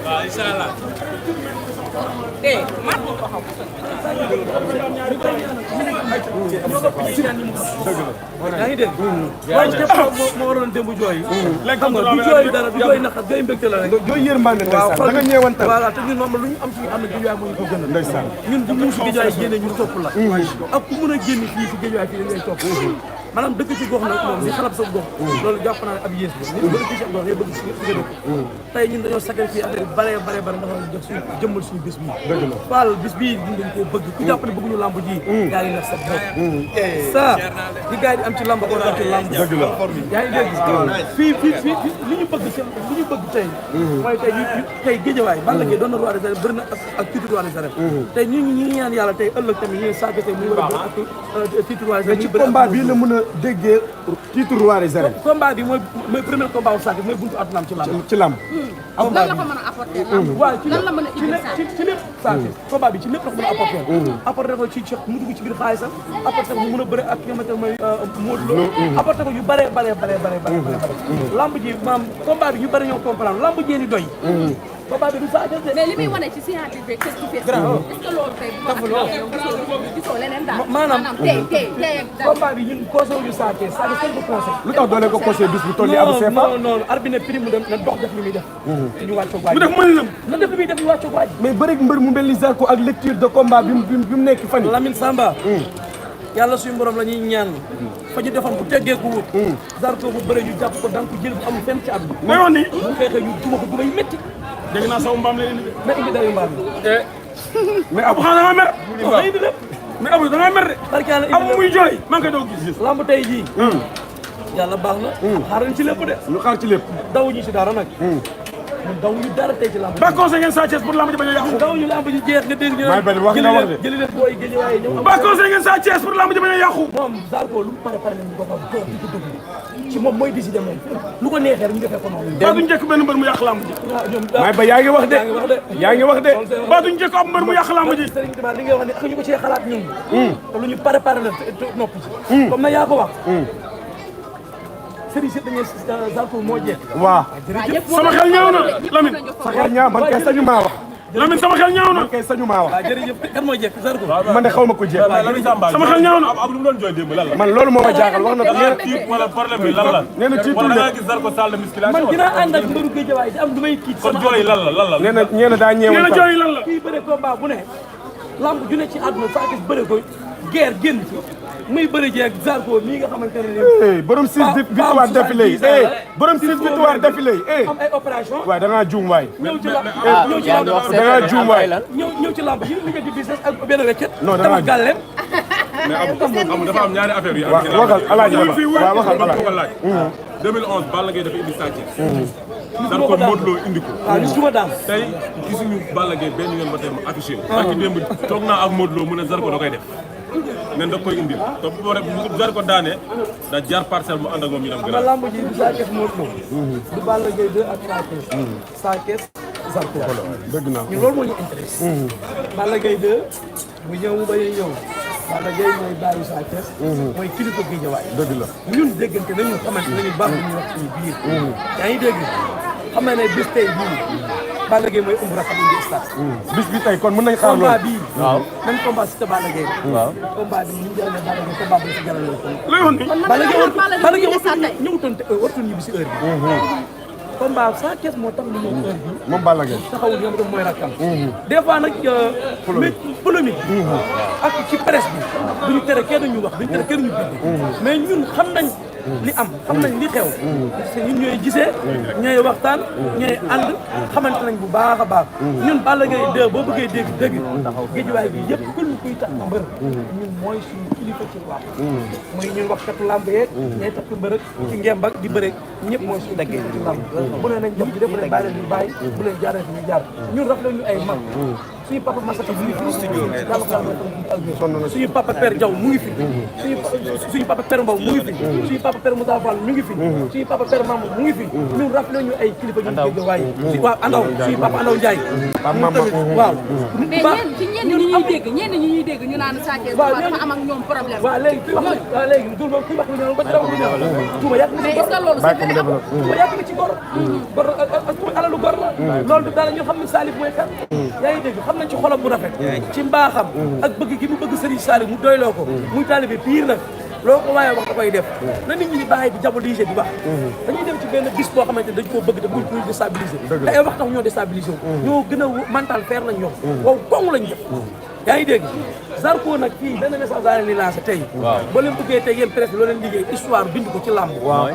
waaw incha allah. mat ko xaw. yaa ngi dégg. waaye képp moo waroon démb jooy. xam nga du jooy dara du jooy naqar jooy mbégte la rek. jooy yërmande ndeysaan da nga ñeewantal. voilà te ñun moom lu ñu am ci xam ne géej waay moo ñu ko gënal. ndeysaan ñun bu ñu si géej waay génne ñu topp la. ak ku mën a génn fii si géej waay fii dañ lay topp. maanaam dëkk ci gox nag moom ni xalab sa gox. loolu jàpp naa ne ab yées la. nit bëgg ci gox ngay bëgg si nga dëkk. tey ñun dañoo sacrifier affaire yi bare ndax jox suñu jëmmal suñu bis bii. dëgg la Fall bis bii ñun dañ koo bëgg ku jàpp ne bëgguñu lamb ji. yaa ngi nekk sa bopp. ça li gars yi di am ci lamb war a am ci lamb. dëgg la yaa ngi dégg. fii li ñu bëgg tey. mooy tey ñu tey géejawaay Balla Gaye doon na roi des arènes bëri na ak titre roi des arènes. tey ñu ñaan yàlla tey ëllëg tamit ñu sàkk tey muy war a bëri ak titre roi des arènes. ci combat bii la mën a déggee titre roi des arènes. combat bi mooy premier combat wu sàkk mooy buntu àddunaam ci lamb. lan la ko mën a apporter waaw lan la mën a indi ci lépp sànq combat bi ci lépp la ko mën a apporter apporter ko ci mu dugg ci biir xaalisam apporter ko mu mën a bëre ak ki nga xamante ne mooy Modou Lo apporter ko yu bare lamb ji maam combat bi ñu bëri ñoo comprendre lamb ji ni doy combat bi du saa jël mais li muy wane ci signature bi qu'est-ce qui fait est-ce que loolu tey gisoo leneen daal maanaam tey combat bi ñun conseil yu saa kenn ko conseil lu tax doole ko conseil bis bu toll nii Abou Sefa non arbitre prix mu dem na dox def li muy def ñu wàccoog waaj mu def mën na def li muy def ñu wàccoog waaj mais bëri mbër mu mel ni Zarko ak lecture de combat bi mu nekk fan yi Lamine Samba yàlla suñu borom la ñuy ñaan fa ñu defoon bu teggee ko wut Zarko bu bëre ñu jàpp ko daan ko jël bu amul fenn ci àdduna may wax ni bu xeexee ñu duma ko duma yu métti dégg naa sama mbaam leen indi na indi dayu mbaam mais Abou xanaa da nga mer na indi lépp mais Abou da nga mer de barke yàlla Abou muy jooy maa ngi koy doog gis lamb tey jii yàlla baax na xaaral ci lépp de ñu xaar ci lépp daw ñu si dara nag daw ñu dara tey ci lamb ba conseil ngeen Sa Thiès pour lamb ji bañ a yàqu daw ñu lamb ji jeex nga dégg may bari wax nga wax de jëli leen booy géej waaye ñëw ba conseil ngeen Sa Thiès pour lamb ji bañ a yàqu moom Zarko lu mu pare nañu ko ko di ko dëgg ci moom mooy décider moom lu ko neexee rek ñu defee ko noonu ba duñ njëkk benn mbër mu yàq lamb ji ñoom may ba yaa ngi wax de yaa ngi wax de ba duñ njëkk ab mbër mu yàq lamb ji Serigne Touba li nga wax ne ak ñu ko cee xalaat ñun te lu ñu pare la nopp ci comme na yaa ko wax Serigne si dañuy Zarko moo jeex waaw sama xel ñaaw na Lamine sa xel ñaaw man kay sañu maa wax Lamine sama xel ñaaw na man kay sañu maa wax waaw jërëjëf kan moo jeex Zarko man de xaw ma ko jeex sama xel ñaaw na Abdou lu mu doon jooy démb lan la. man loolu moo ma jaaxal wax na ko wala problème bi lan la. nee na tiitul wala da de nga gis Zarko salle de musculation. man dinaa ànd ak mbëru géejawaay di am lu may tiit kon jooy lan la. nee na ñeena daa ñeewal nee na jooy lan la. kii bëre combat bu ne lamb ju ne ci àdduna Sa Thiès bëre ko guerre génn ci muy bëre jeeg Zarko mii nga xamante ne nii borom 6 victoire d'affilée yi borom 6 victoire d'affilée yi am ay opération waaw da ngaa juum waay ñëw ci lamb da ngaa juum waay ñëw ci lamb yi li nga di business ak benn weccet non da ngaa gàllem mais Abou dafa am ñaari affaire yu am. waxal alaaji waaw waxal alaaji ko laaj 2011 Balla Gaye dafa indi Sa Thiès Zarko Modou Lo indi ko waaw li suma daan tey gisuñu Balla Gaye benn yoon ba tey mu affiché ak démb toog naa ak Modou Lo mu ne Zarko da koy def nen da koy indil te bu boobaa bu Zarko daane da jaar parcelle mu ànd ak moom ñu dem ama lamb ji du Sa Thiès Modou Lo du Balla Gaye 2 ak Sa Thiès Zarko dëgg naa ñu loolu moo ñu intéressé Balla Gaye 2 bu ñëw mu bañ a ñëw Balla Gaye mooy bàyyi Sa Thiès mooy kilifa Guédiawaye dëgg la ñun déggante nañu xamante nañu baax ñu wax suñu biir yaa ngi dégg xam na ne bis tey bii Balla Gaye mooy umb rakam indi stade bis bi tey kon mën nañ xaar combat loolu bii waaw même combat si te Balla Gaye waaw combat bi ñu jëlee Balla Gaye combat bu si jëlee ko lay woon ni Balla Gaye ñëwutoon wartul ñibbi si heure bi combat Sa Thiès moo tax ñu ñëw heure bi moom Balla Gaye taxawul ñoom mooy rakkam des fois nag polémique ak ci presse bi duñu tere kenn ñu wax duñu tere kenn ñu bind mais ñun xam nañ li am xam nañ li xew parce que ñun ñooy gisee ñooy waxtaan ñooy ànd xamante nañ bu baax a baax ñun Balla Gaye 2 boo bëggee dégg dëgg géejuwaay bi yëpp kull kuy tax mbër ñun mooy suñu kilifa ci wax muy ñun waxkatu làmb yeeg ñooy tax mbërëg ci ngemb ak di bëre ñëpp mooy suñu daggee ci làmb bu ne nañ jëm ci def bu leen bàyyi leen ñu bàyyi bu leen jaaree fi ñu jaar ñun rafetlu ñu ay mag suñu papa Massata mu ngi fi suñu papa Père Diaw mu ngi fi suñu papa Père Mbow mu ngi fi suñu papa Père Moussa Fall mu ngi fi suñu papa Père Mamadou mu ngi fi ñun rafetlu ñu ay kilifa ñu dégg waaye waaw Andaw suñu papa Andaw Ndiaye tamit waaw mais ci ñenn ñi ñuy dégg ñu naan Sa Thiès dafa am ak ñoom problème waaw léegi léegi dul moom kuy wax lu ñëw ba daw lu ñëw tuuma yàgg na ci gor tuuma yàgg na ci gor gor alalu gor la loolu du dara ñu xam ne Salif mooy kan yaa ngi dégg xam nañ ci xolam bu rafet ci mbaaxam ak bëgg gi mu bëgg Serigne Salif mu doyloo ko muy taalibe pire nag loo ko waaye wax da koy def na nit ñi di bàyyi di diaboliser di wax dañuy dem ci benn bis boo xamante ne dañ koo bëgg te buñ koy déstabiliser te ay wax tax ñoo déstabiliser ñoo gën a mental faire lañ ñoom wow kong lañ def yaa ngi dégg Zarko nag fii benn message daa leen di lancé tey ba leen bëggee tey yéen presse loo leen liggéey histoire bind ko ci làmb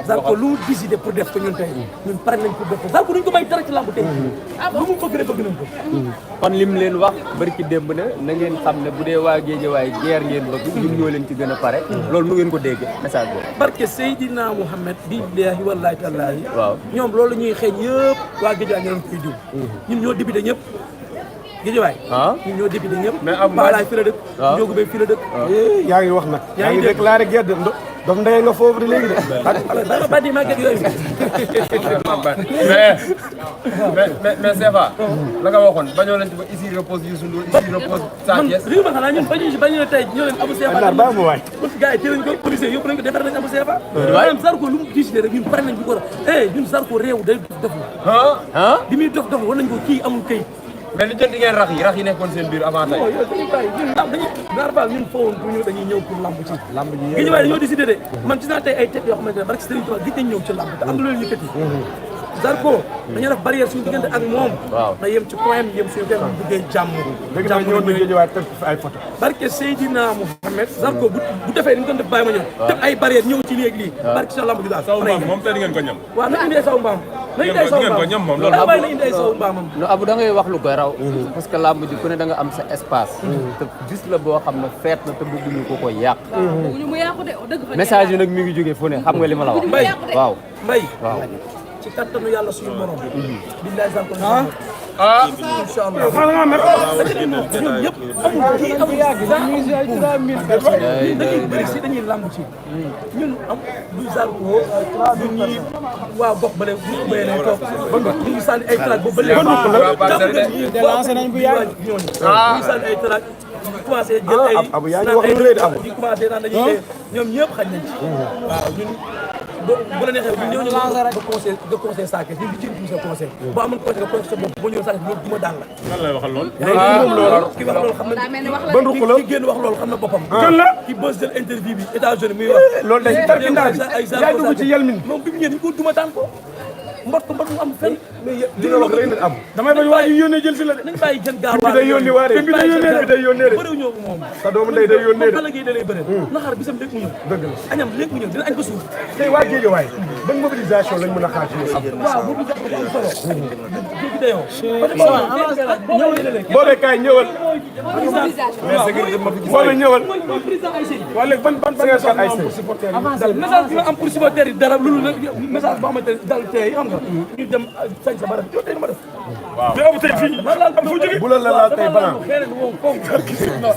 Zarko lu mu décidé pour def ko ñun tey ñun pare nañ pour def ko Zarko duñ ko may dara ci làmb tey lu mu bëgg rek bëgg nañ ko kon lim leen wax bari ci démb ne na ngeen xam ne bu dee waa Géejawaay guerre ngeen bëgg ñun ñoo leen ci gën a pare loolu mu ngeen ko dégg message boobu barke Seydina Mouhamed billahi wallahi tallahi waaw ñoom loolu ñuy xeeñ yëpp waa Géejawaay ñoo leen koy diw ñun ñoo débuté ñëpp Géejawaay ñun ñoo débuté ñëpp Balaay fi la dëkk Njóogu Bay fi la dëkk yaa ngi wax nag yaa ngi déclaré guerre de dof ndey nga foofu de léegi de dama bàyyi màgget yooyu mais Sefa la nga waxoon bañoo leen ci ba ici repose Youssou Ndour ici repose Sa Thiès réew ma xanaa ñun bañu ne tey ñoo leen Abou Sefa ba mu waay gars yi teel nañ ko policier yëpp nañ ko defar nañ Abou Sefa maanaam Zarko lu mu décidé rek ñun pare nañ bu ko ñun Zarko réew day dof li muy dof war nañ ko kii amul këyit mais li jënd ngeen rax yi nekkoon seen biir avant tey non yow dañuy bàyyi ñun lamb dañuy narval ñun foowoon pour ñu dañuy ñëw pour lamb ci Géejawaay dañoo décidé de man ci naa tey ay tête yoo xamante ne barke Serigne Touba gis nañ ñëw ci lamb te am na loolu ñu tëti Zarko dañoo def barrière suñu diggante ak moom na yem ci point yem suñu kenn bëggee jàmm ñëwoon na Géejawaay teg fi ay photo barke Seydina Mouhamed Zarko bu defee ni ñu doon def bàyyi ma ñëw teg ay barrière ñëw ci léegi lii barke sa lamb gi daal saw mbaam moom tey di ngeen ko ñam waaw na indi ay saw mbaam na indi ay saw mbaam ñam moom loolu bàyyi na indi ay saw mbaamam no Abou da ngay wax lu koy raw parce que làmb ji ku ne da nga am sa espace te gis la boo xam ne feet na te bëgguñu ko koy yàq bëgguñu mu yàqu de dëgg fa message yi nag mi ngi jógee fu ne xam nga li ma la wax waaw mbay ci kattanu yàlla suñu borom billahi Zarko incha allah ñun ñëpp amul kii amul dañuy bëri si dañuy lamb ci ñun am du Zarko ñun ñi waa gox ba léegi bu béyee nañ toog ñu ngi sànni ay trac boobu ba léegi lancé nañ bu yàgg ñooñu ñu ngi sànni ay trac commencé jël ay di commencé naan dañuy ñoom ñëpp xañ nañ ci waaw ñun bu la neexee bu ñëw ñu nga conseil Sa Thiès ñun di ci sa conseil boo amoon conseil nga conseil sa bopp boo ñëw Sa Thiès du ma daan la lan lay waxal lool ki wax loolu xam na ki génn wax loolu xam na boppam kan la ki bës jël interview bi États-Unis muy wax loolu day tarkindaa bi yaay dugg ci yelmin moom bi mu ñëwee ñu ko duma daan ko mbot mu am fenn li nga wax rek nag am damay bañ waa ji yónnee jël si la de nañ bàyyi jën gaaw bi day yónnee waa de bi day yónnee de bëriw ñëw moom sa doomu ndey day yónnee de Balla Gaye da lay bëri naxaar bisam léegi mu ñëw dëgg la añam léegi mu ñëw dina añ ko suuf tey waa Géejawaay ban mobilisation lañ mën a xaar ci waaw bu ñu jàpp am solo jéggi dayoo boobee kaay ñëwal boobee ñëwal waa léegi ban message bi ma am pour supporter yi dara loolu nag message boo xamante ne dal tey xam nga ñu dem sañ sa barab yow tey ma def mais amu tey fii am fu jóge bu la laal tey banaan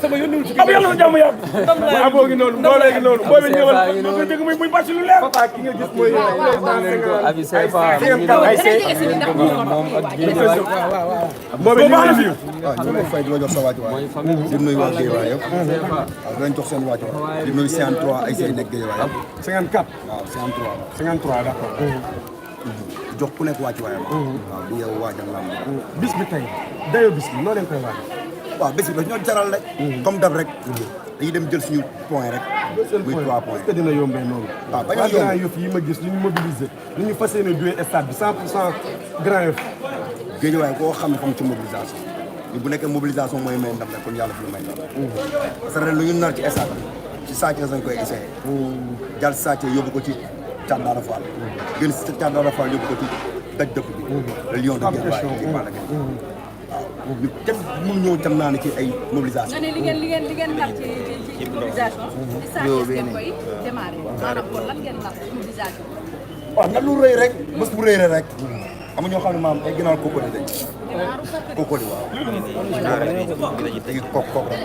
sama yónni ci am yàlla na jàmm yàgg mooy aboo gi noonu boobee gi noonu boobee ñëwal ma koy dégg muy bàcc lu leer papa ki nga gis mooy Abi Sefa moom ak boobee ñu ngi waaw ñu ngi lay fay di la jox sa wàccuwaay di nuyu waa Géejawaay yëpp waaw di leen jox seen wàccuwaay di nuyu 53 ay say nekk Géejawaay yëpp 54 waaw 53 53 d'accord jox ku nekk wàccuwaayam waaw di yow waajal lamb bis bi tey dayoo bis bi noo leen koy waaj waaw bés bi daf ñoo jaral rek comme dab rek dañuy dem jël suñu point rek muy 3 points est-ce que dina yombee noonu waaw bañ a yomb Grand Yoff yi ma gis li ñu mobiliser li ñu fas yéene duwee stade bi 100% Grand Yoff Géejawaay koo xam ne xam ci mobilisation ni bu nekkee mobilisation mooy may ndam rek kon yàlla fi may ndam parce que ren lu ñu nar ci stade bi ci Sa Thiès lañ koy essayé jàll Sa Thiès yóbbu ko ci Thiat Daouda Fall gën si Thiat Daouda Fall yóbbu ko ci daj dëkk bi le lion de Guédiawaye ci Balla Gaye waaw ñu kenn mënu ñëw tam naa ne ci ay mobilisation nga ne li ngeen nar ci mobilisation ci Sa Thiès ngeen koy démarré maanaam kon lan ngeen nar ci mobilisation waaw na lu rëy rek bés bu rëy rek am ñoo xam ne maam ay ginnaaw kookoli lañ kookoli waaw léegi kook rek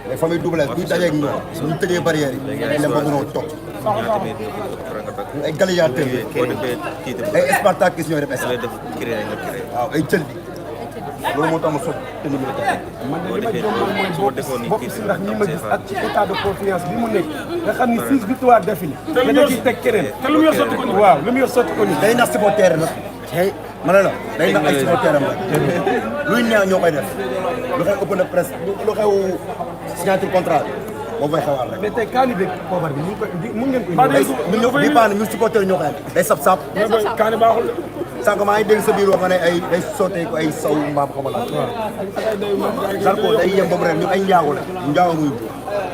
mais famille Double Less buy dajeeg ñoom suñu tëjee barrière yi dañ dem ba mënoo toog ay galiyaateurs ay Spartakis ñooy def waaw ay cël bi loolu moo tax ma soog te ni man de li ma jommal mooy bokk si ndax ñi ma gis ak ci état de confiance bi mu nekk nga xam ni 6 victoires d'affilée te da ciy teg keneen te lu mu yor sotti ko ni waaw lu mu yor sotti ko ni day nax supporter nag ma ne la day nax ay supporteram rek luy neex ñoo koy def lu xew open de presse lu xew signature contrat moo fay xewaat rek. mais tey kaani beeg poobar bi mun ngeen ko bi paane ñun supporter ñoo koy day sap-sap kaani baaxul sànq maa ngi dégg sa biir wax nga ne ay day sottee ko ay saw mbaam xamal la. Zarko day yem ba mu ren ñu ay njaago la njaago muy